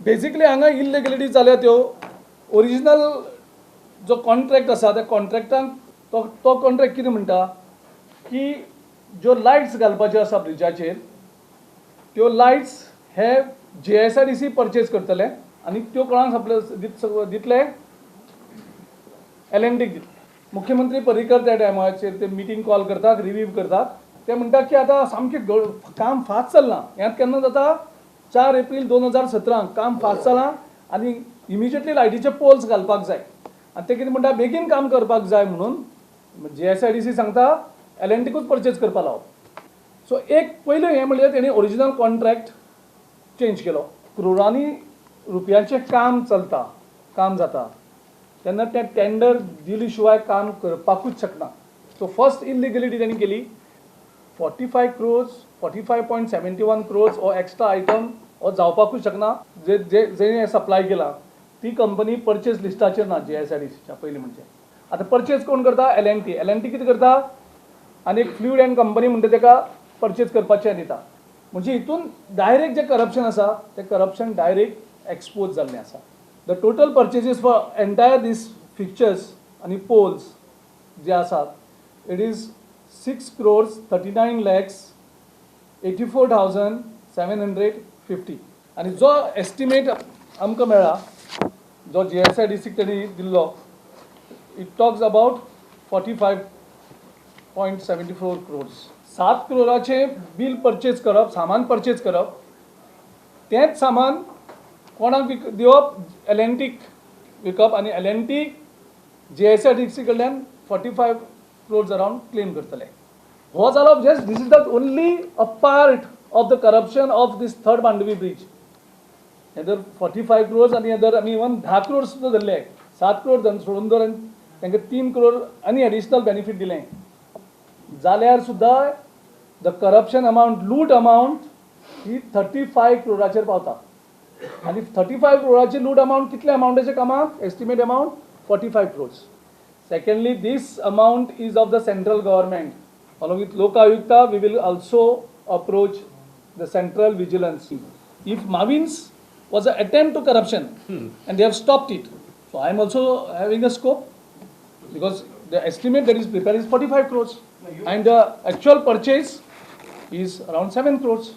Basically हांगा इल्लिगलिटी जाल्या त्यो ओरिजिनल जो कॉन्ट्रॅक्ट आसा, त्या कॉन्ट्रॅक्टाक तो कॉन्ट्रॅक्ट कितें म्हणटा की ज्यो लायट्स घालपाच्यो आसा ब्रिजाचेर, त्यो लायट्स हे जीएसआयडीसी परचेज करतले आनी त्यो कोणाक सप्लाय दितले? एलएनटीक दितले. मुख्यमंत्री पर्रीकर त्या टायमाचेर ते मिटींग कॉल करतात, रिव्यू करतात. ते म्हणटात की आतां सामकें काम फास्ट चल्लां. हें केन्ना जाता? 4 एप्रील 2017. काम फास्ट चल्लां आनी इमिजिएटली लायटीचे पोल्स घालपाक जाय. आनी ते कितें म्हणटा, बेगीन काम करपाक जाय म्हणून जीएसआयडीसी सांगता, एलएनटीकूच परचेज करपा लावप. सो एक पयलें हें म्हणल्यार तेणी ओरिजिनल कॉन्ट्रॅक्ट चेंज केलो. क्रोरांनी रुपयांचें काम चलता, काम जाता तेन्ना तें टेंडर दिली शिवाय काम करपाकूच शकना. सो फर्स्ट इलिगलिटी तेणी केली. 45 crores, 45.71 crores हो एक्स्ट्रा आयटम हो जावपाकूच शकना. जे जे जेणे सप्लाय केला ती कंपनी परचेज लिस्टाचेर ना जीएसआयडीसीच्या. पयलीं म्हणजे आतां परचेज कोण करता? एलएनटी. एलएनटी कितें करता आनी एक फ्लूड एंड कंपनी म्हणटा तेका परचेज करपाचें दिता. म्हणजे हितून डायरेक्ट जें करप्शन आसा तें करप्शन डायरेक्ट एक्सपोज जाल्लें आसा. The total purchases for entire these fixtures आनी पोल्स जे आसात, it is 6 crores 39 lakhs 84,750. आनी जो एस्टिमेट आमकां मेळ्ळा, जो जीएसआयडीसीक तेणी दिल्लो, it talks about 45.74 crores. 7 क्रोराचें bill purchase करप, सामान परचेज करप, तेंच सामान कोणाक दिवप? एलएनटीक विकप आनी एलएनटी जीएसआयडीसी कडल्यान 45 क्रोर्स अरावंड क्लेम करतले. हो जालो, just this is the only a part of the corruption of this third Mandovi bridge. हे जर 45 क्रोर्स आनी हे जर आमी इवन 10 क्रोर्स सुद्दां धरले, 7 क्रोर सोडून जर तांकां 3 क्रोर आनी एडिशनल बेनिफीट दिलें जाल्यार सुद्दां the corruption amount, loot amount ही 35 क्रोराचेर पावता. आनी 35 क्रोराची लूट अमावंट कितले अमावंटाचे कामाक? Estimate amount 45 crores. Secondly, this amount is of the central government. Along with Lokayukta, we will also approach the central vigilance. If Mavins was an attempt to corruption and they have stopped it, so I am also having a scope because the estimate that is prepared is 45 crores and the actual purchase is around 7 crores.